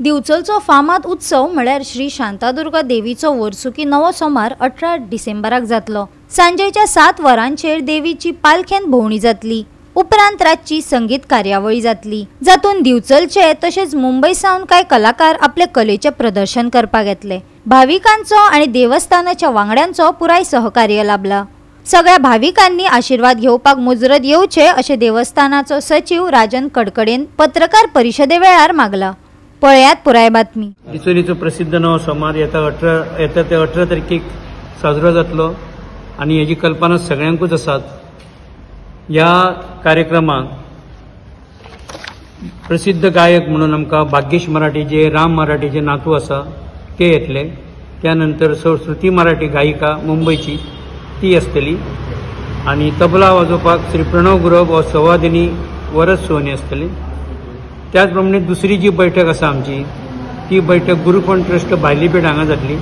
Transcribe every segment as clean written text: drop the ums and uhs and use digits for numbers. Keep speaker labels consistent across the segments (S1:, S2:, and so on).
S1: दिवचलचो फामाद उत्सव म्हळ्यार श्री शांतादुर्गा देवीचो वर्सुकी नवो सोमार 18 डिसेंबराक जातलो। सांजेच्या 7 वरांचेर देवीची पालखेन भोंवणी जातली। उपरांत रातची संगीत कार्यावळी जातली, जातून दिवचलचे तशेंच मुंबय सावन कांय कलाकार आपले कलेचें प्रदर्शन करपाक येतले। भाविकांचो आनी देवस्थानाच्या वांगड्यांचो पुराय सहकार्य लाभला। सगळ्या भाविकांनी आशीर्वाद घेवपाक मुजरत येवचे अशें देवस्थानाचो सचीव राजन कडकडेन पत्रकार परिशदे वेळार मागला। पळयात पुराय बातमी।
S2: दिचोलीचो प्रसिद्ध नवो सोमार येता 18 तारखेक साजरो जातलो आनी हेजी कल्पना सगळ्यांकूच आसात। ह्या कार्यक्रमाक प्रसिद्ध गायक म्हणून आमकां भाग्येश मराठी जे राम मराठीचे नातू आसा ते येतले। त्यानंतर श्रुती मराठी गायिका मुंबयची ती आसतली आनी तबला वाजोवपाक श्री प्रणव गुरव हो सवादिनी वरद सोनी आसतली। त्याच प्रमाणे दुसरी जी बैठक आसा आमची ती बैठक गुरुफंड ट्रस्ट भायलीपेठ हांगा जातली।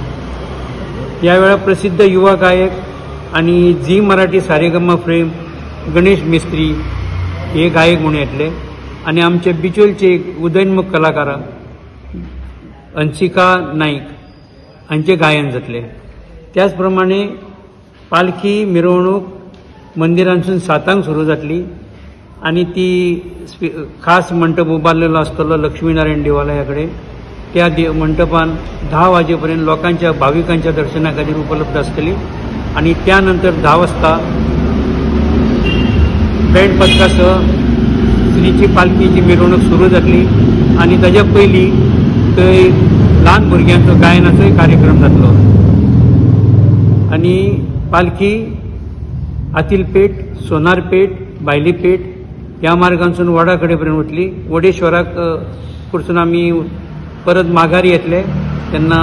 S2: ह्या वेळार प्रसिद्ध युवा गायक आनी झी मराठी सारेगमा फ्रेम गणेश मिस्त्री हे गायक म्हणून येतले आनी आमचे बिचोलचे एक उदयन्मुख कलाकारा अंशिका नाईक हांचे गायन जातले। त्याच प्रमाणे पालखी मिरवणूक मंदिरांसून 7 सुरू जातली आनी ती खास मंटप उबारलेलो आसतलो लक्ष्मीनारायण देवालया कडेन। त्या मंटपान 10 वाजेपर्यंत लोकांच्या भाविकांच्या दर्शना खातीर उपलब्ध आसतली आनी त्या नंतर 10 वाजता बँड पथकासह श्रीची पालखीची मिरवणूक सुरू जातली आनी ताज्या पयलीं थंय ल्हान भुरग्यांचो गायनाचोय कार्यक्रम जातलो आनी पालखी आतिलपेठ, सोनारपेठ, भायलीपेठ ह्या मार्गांसून वडा कडेन पर्यंत वतली। वडेश्वराक कडसून आमी परत माघारी येतले तेन्ना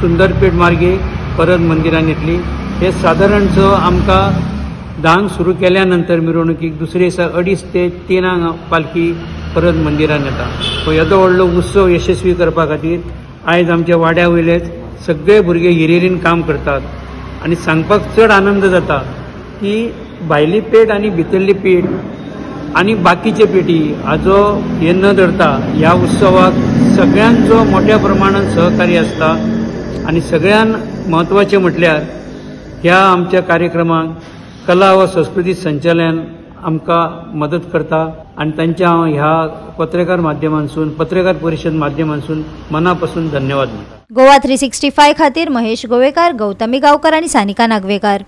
S2: सुंदरपेठ मार्गे परत मंदिरान येतली। हे सादारणसो आमकां 10 सुरू केल्या नंतर मिरवणुकीक दुसरे दिसा 2:30 ते 3 पालखी परत मंदिरान येता। हो येदो व्हडलो उत्सव यशस्वी करपा खातीर आयज आमच्या वाड्या वयले सगळे भुरगे हिरिरीन काम करतात आनी सांगपाक चड आनंद जाता की भायली पेठ आनी भितरली पेठ आनी बाकीचे पेटी हाजो हे न धरता ह्या उत्सवाक सगळ्यांचो मोठ्या प्रमाणात सहकार्य आसता आनी सगळ्यान म्हत्वाचें म्हटल्यार ह्या आमच्या कार्यक्रमाक कला व संस्कृती संचालयान आमकां मदत करता आनी तांच्या हांव ह्या पत्रकार माध्यमांसून पत्रकार परिशद माध्यमांसून मना पासून धन्यवाद म्हणटा।
S1: गोवा 365 खातीर महेश गोवेकार, गौतमी गांवकर आनी सानिका नागवेकार।